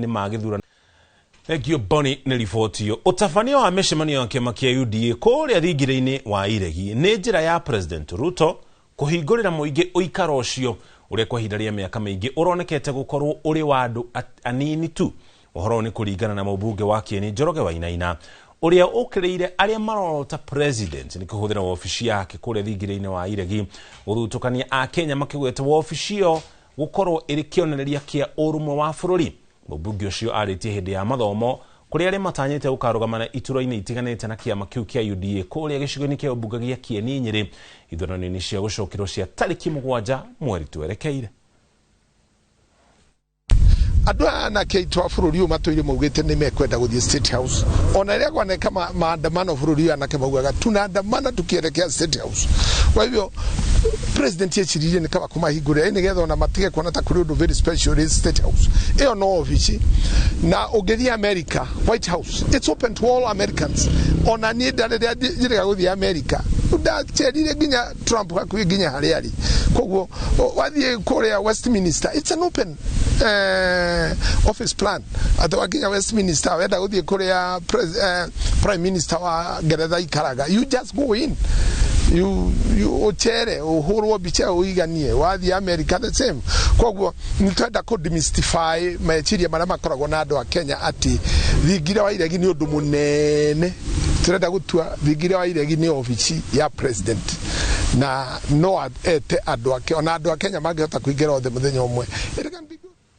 Ma gĩthurano. Thank you, Bonnie, nĩ riboti ĩyo. Ũtabania wa mĩcemanio ya kĩama kĩa UDA kũrĩa thingira-inĩ wa iregi nĩ njĩra ya President Ruto kũhingũrĩra mũingĩ ũikaro ũcio ũrĩa kwa ihinda rĩa mĩaka mĩingĩ ũronekete gũkorwo ũrĩ wa andũ anini tu. Ũhoro ũyũ nĩ kũringana na mũmbunge wa Kieni Njoroge Wainaina, ũrĩa ũkĩrĩire arĩa marorota president nĩ kũhũthĩra wabici yake kũrĩa thingira-inĩ wa iregi gũthutũkania Akenya, makĩgweta wabici ĩyo gũkorwo ĩrĩ kĩonereria kĩa ũrũmwe wa bũrũri. Mũmbunge ũcio arĩtie hĩndĩ ya mathomo kũrĩa arĩa matanyĩte gũkarũgamana iturwa-inĩ itiganĩte na kĩama kĩu kĩa UDA kũrĩa gĩcigo-inĩ kĩa ũmbunge gĩa Kieni Nyĩrĩ ithurano-inĩ cia gũcokerwo cia tarĩki 7 mweri twerekeire. Andũ aya anake aitũ a bũrũri ũyũ matũire maugĩte nĩ mekwenda gũthiĩ State House. Ona rĩrĩa kwaneka maandamano bũrũri ũyũ, anake maugaga, "Tunaandamana tukielekea State House." Kwa hivyo president eciririe nĩ kaba kũmahingũrĩra nĩgetha ona matige kuona ta kũrĩ ũndũ very special rĩ State House. Ĩyo no obici. Na ũngĩthiĩ America, White House, it's open to all Americans. Ona niĩ ndarĩrĩa njĩrĩga gũthiĩ America, ndacerire nginya Trump hakuhĩ nginya harĩa arĩ. Koguo wathiĩ kũrĩa Westminster, it's an open office plan, atĩ wakinya Westminster, wenda gũthiĩ kũrĩa prime minister wa Ngeretha ikaraga, you just go in, you ũcere, ũhũrwo mbica ũiganie. Wathiĩ America, the same. Koguo nĩ twenda kũ demystify meciria marĩa makoragwo na andũ a Kenya atĩ thingira wa iregi nĩ ũndũ mũnene. Tũrenda gũtua thingira wa iregi nĩ obici ya president, na no ete andũ ake, ona andũ a Kenya mangĩhota kũingĩra othe mũthenya ũmwe.